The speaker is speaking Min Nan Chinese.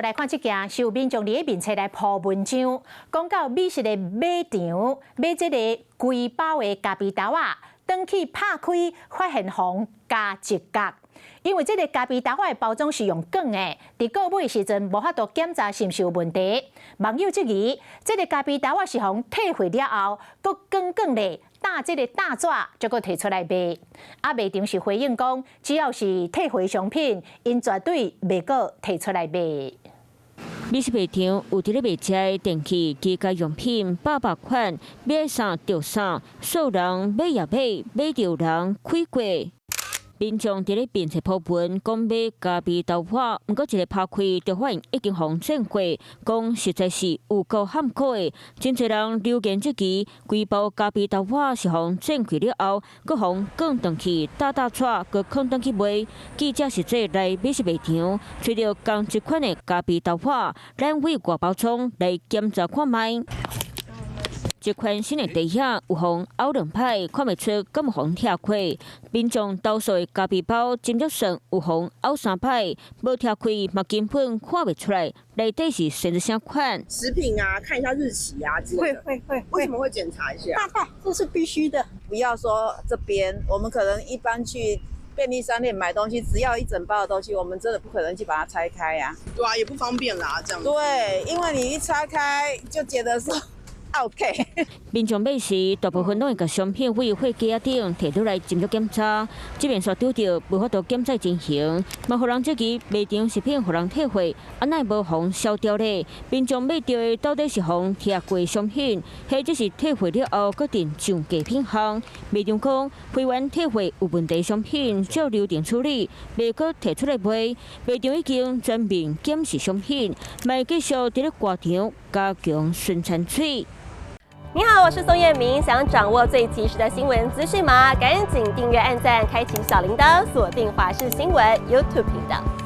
來看這件，是有民眾佇咧面冊來鋪文章，講到美食的賣場買這個規包的咖啡豆仔，轉去拍開發現予加一角。因為這個咖啡豆仔的包裝是用捲的，佇購買時陣無法度檢查是毋是有問題。網友質疑，這個咖啡豆仔是予退貨了後，閣捲捲咧，搭這個大紙，才閣提出來賣。啊，賣場是回應講，只要是退回商品，𪜶絕對袂閣提出來賣。美食賣場有佇咧賣遮電器、居家用品百百款，買啥著啥，所有人買也買，買著人開過。民眾佇咧面冊鋪文，講買咖啡豆仔，毋過一个拍開就發現已經予剪過，講實在是有夠坎坷的。真濟人留言質疑，規包咖啡豆仔是予剪開了後，閣予捲轉去搭搭紙，閣囥轉去賣。記者實際來美食賣場，揣著仝一款的咖啡豆仔，咱對外包裝來檢查看覓。這款新的袋仔有予拗兩擺，看袂出敢有予拆開。民眾投訴的咖啡包斟酌算有予拗三擺，無拆開嘛根本看袂出來內底是生啥款。食品啊，看一下日期啊之類的。會會會。為什麼會檢查一下？大概這是必須的。不要說這邊，我們可能一般去便利商店買東西，只要一整包的東西，我們真的不可能去把它拆開呀。對啊，也不方便啦，這樣。對，因為你一拆開就覺得說。OK。民眾買時，大部分攏會共商品對貨架頂提落來斟酌檢查，這邊煞拄著無法度檢查情形，嘛予人質疑賣場食品予人退貨，啊哪會無予銷掉咧？民眾買著的到底是予拆過商品，或者是退貨了後閣訂上架品項？賣場講，會員退貨有問題商品照流程處理，袂閣提出來賣。賣場已經全面檢視商品，嘛繼續佇咧外場加強巡查水。你好，我是宋燕明。想掌握最及時的新聞資訊嗎？趕緊訂閱、按讚、開啟小鈴鐺，鎖定華視新聞 YouTube 頻道。